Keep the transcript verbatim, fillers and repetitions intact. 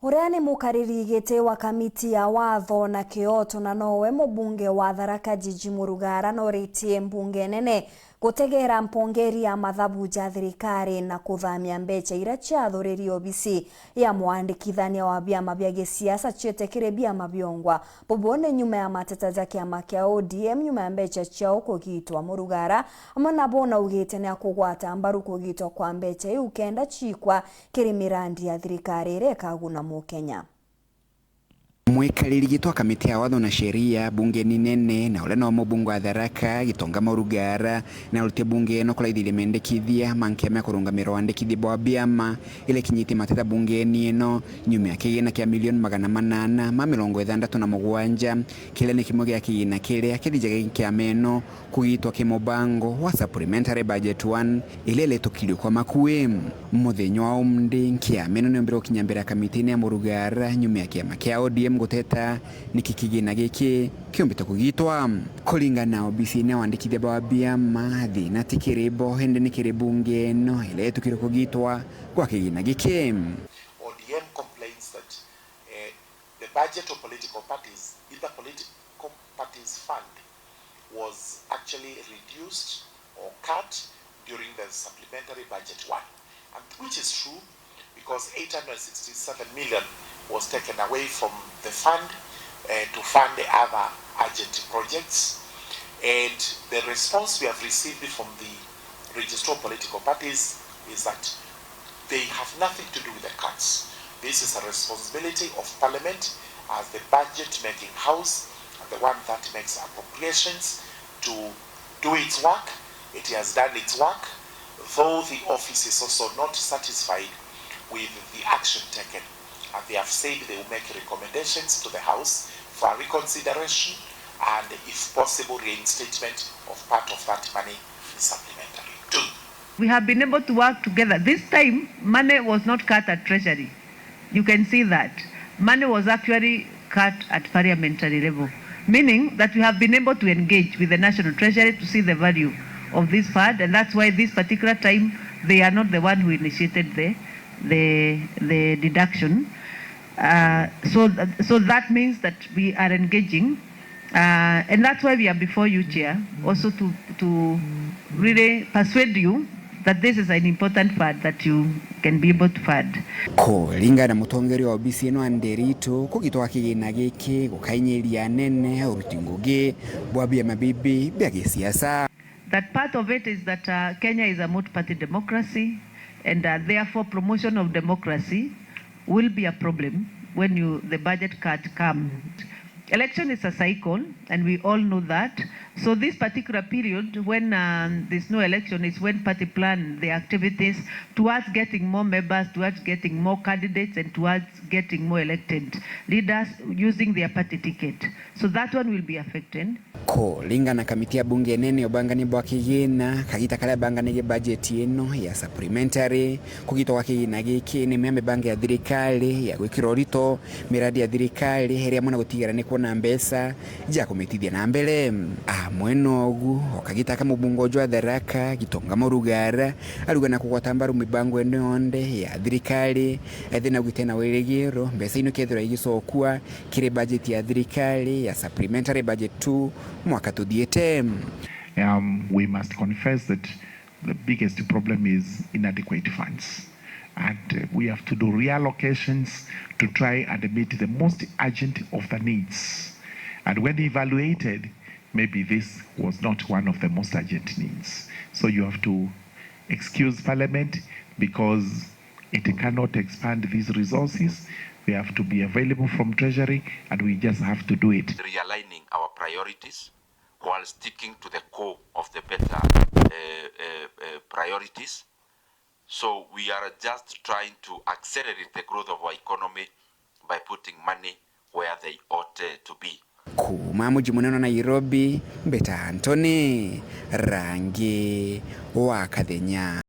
Uria ni mukariri giti wa kamiti ya watho na kioto na nowe mubunge wa Tharaka Jiji Murugara noritie mbunge nene gutegera mpongeri ya mathabu ja thirikari na kuthamia mbecha iria ciathuririe obisi ya mwandikithania wa biama bia gisiasa ciete kiri biama biongwa. Bubu ni nyuma ya mateta ja kiama kia O D M nyuma ya mbecha ciao kugitwa. Murugara amwe nabo naugite ni akugwata mbaru kugitwa kwa mbecha iu kenda ciikwa kiri mirandi ya thirikari iria ikaguna Mukenya. Mwikariri gitwa kamiti ya watho na sheria bungeni nene na uria no mubunge wa Tharaka Gitonga Murugara na aruti a bunge no kuraithiria mendekithia ma nkiama ya kurungamira wandikithia bwa biama iria ikinyitie mateta bungeni ino nyuma ya kigina kia milioni magana manana ma mirongo ithandatu na mugwanja kiria ni kimwe gia kigina kiria kithijaga kiama ino kugitwa ki mubango wa Supplementary Budget one iria iretukirue kwa makui. Muthenya wa umthi, nkiama ino niombire gukinya mbere ya kamitine ya Murugara nyuma ya kiama kia O D M guteta niki kigina giki kiumbite kugitwa. Kuringana na obisine ya wandikithia bwa biama, thina ti kiri bo, indi ni kiri bunge ino iria itukirue kugitwa gwa kigina giki. O D M complains that, eh, the budget of political parties in the political parties fund was actually reduced or cut during the supplementary budget one, and which is true because eight hundred sixty-seven million was taken away from the fund, eh, to fund the other urgent projects, and the response we have received from the registrar of political parties is that they have nothing to do with the cuts. This is a responsibility of Parliament as the budget making house and the one that makes appropriations to do its work. It has done its work, though the office is also not satisfied with the action taken, and they have said they will make recommendations to the House for reconsideration and, if possible, reinstatement of part of that money in supplementary. Two. We have been able to work together. This time, money was not cut at Treasury. You can see that. Money was actually cut at parliamentary level, meaning that we have been able to engage with the National Treasury to see the value of this fund, and that's why this particular time they are not the one who initiated the, the, the deduction. Uh, so, th-, so that means that we are engaging, uh, and that's why we are before you, Chair, also to, to really persuade you that this is an important fund that you can be able to fund. Kuringana na mutongeria wa obisi ino Andy Ritu, kugitwa kwa kigina giki gukainyiria anene uruti ngugi bwa biama bibi bia gisiasa. That part of it is that, uh, Kenya is a multi-party democracy, and, uh, therefore promotion of democracy will be a problem when you, the budget cut comes. Election is a cycle, and we all know that. So this particular period, when, um, there's no election, is when party plan the activities towards getting more members, towards getting more candidates, and towards getting more elected leaders using their party ticket. So that one will be affected. Kuringana na kamiti ya bunge nene ya ubangani bwa kigina, kagita karia banganirie bajeti ino ya supplementary, kugitwa kwa kigina giki ni imwe ya mibango ya thirikari ya gwikira urito miradi ya thirikari iria amwe na gutigara ni kuona mbeca ja kumitithia na mbere. Amwe nogu, o kagita ka mubunge jwa Tharaka, Gitonga Murugara, aruga na kugwata mbaru mibango ino yonthe ya thirikari, ethina gwite na wirigiro mbeca ino ikethirwa igicokua kiri bajeti ya thirikari ya supplementary budget two mwaka tuthiite. Um, we must confess that the biggest problem is inadequate funds. And, uh, we have to do reallocations to try and meet the most urgent of the needs. And when evaluated, maybe this was not one of the most urgent needs. So you have to excuse Parliament because it cannot expand these resources. We have to be available from Treasury and we just have to do it. Realigning our priorities while sticking to the core of the better, uh, uh, uh, priorities. So we are just trying to accelerate the growth of our economy by putting money where they ought, uh, to be. Kuuma muji munene wa Nairobi, mbita Anthony Rangi wa Kathenya.